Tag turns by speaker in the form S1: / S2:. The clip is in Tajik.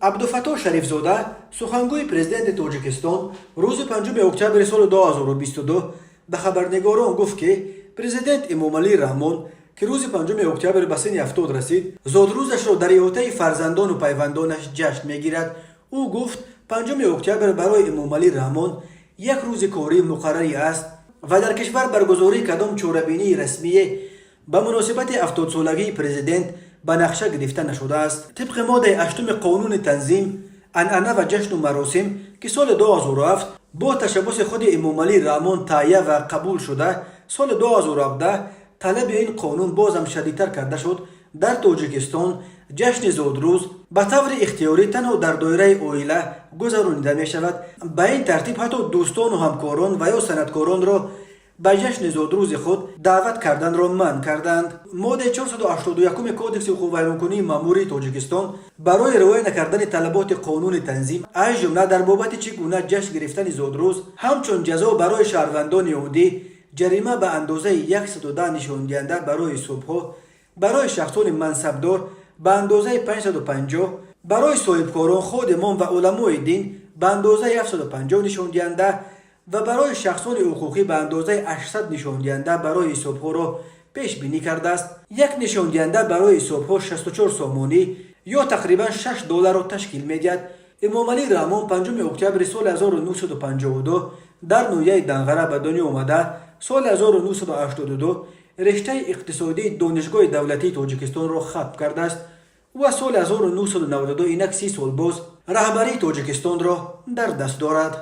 S1: Абдуфаттоҳ Шарифзода, сухангӯи президенти Тоҷикистон, рӯзи 5 октябри соли 2022 ба хабарнигорон гуфт, ки президент Эмомалӣ Раҳмон, ки рӯзи 5 октябр ба синни 70 расид, зодрӯзашро дар иҳотаи фарзандону пайвандонаш ҷашн мегирад. Ӯ гуфт, 5 октябр барои Эмомалӣ Раҳмон як рӯзи кории муқаррарӣ аст ва дар кишвар баргузории кадом чорабинии расмие ба муносибати 70-солагии президент ба нақша гирифта нашудааст. Тибқи моддаи 8-уми Қонуни танзим, анъана ва ҷашну маросим, ки соли 2007 бо ташаббуси худи Эмомалӣ Раҳмон таҳия ва қабул шуда, соли 2017 талаби ин қонун бозам шадидтар карда шуд, дар Тоҷикистон ҷашни зодрӯз ба таври ихтиёрӣ танҳо дар доираи оила гузаронида мешавад. Ба ин тартиб, ҳатто дӯстону ҳамкорон ва ё санъаткоронро ба ҷашни зодрӯзи худ даъват карданро манъ карданд. Моддаи 481 Кодекси ҳуқуқвайронкунии маъмурии Тоҷикистон барои риоя накардани талаботи қонуни танзим, аз ҷумла дар бобати чӣ гуна ҷашн гирифтани зодрӯз, ҳамчун ҷазо барои шаҳрвандони оддӣ ҷарима ба андозаи 110 нишондиҳанда барои ҳисобҳо, барои шахсони мансабдор ба андозаи 550, барои соҳибкорон, ходимон ва уламои дин ба андозаи 750 нишондиҳанда ва барои шахсони ҳуқуқӣ ба андозаи 800 нишондиҳанда барои ҳисобҳоро пешбинӣ кардааст. Як нишондиҳанда барои ҳисобҳо 64 сомонӣ ё тақрибан 6 долларро ташкил медиҳад. Эмомалӣ Раҳмон 5 октябри соли 1952 дар ноҳияи Данғара ба дунё омада, соли 1982 рештаи иқтисодии Донишгоҳи давлатии Тоҷикистонро хатм кардааст. Ӯ аз соли 1992, инак 30 сол боз, раҳбарии Тоҷикистонро дар даст дорад.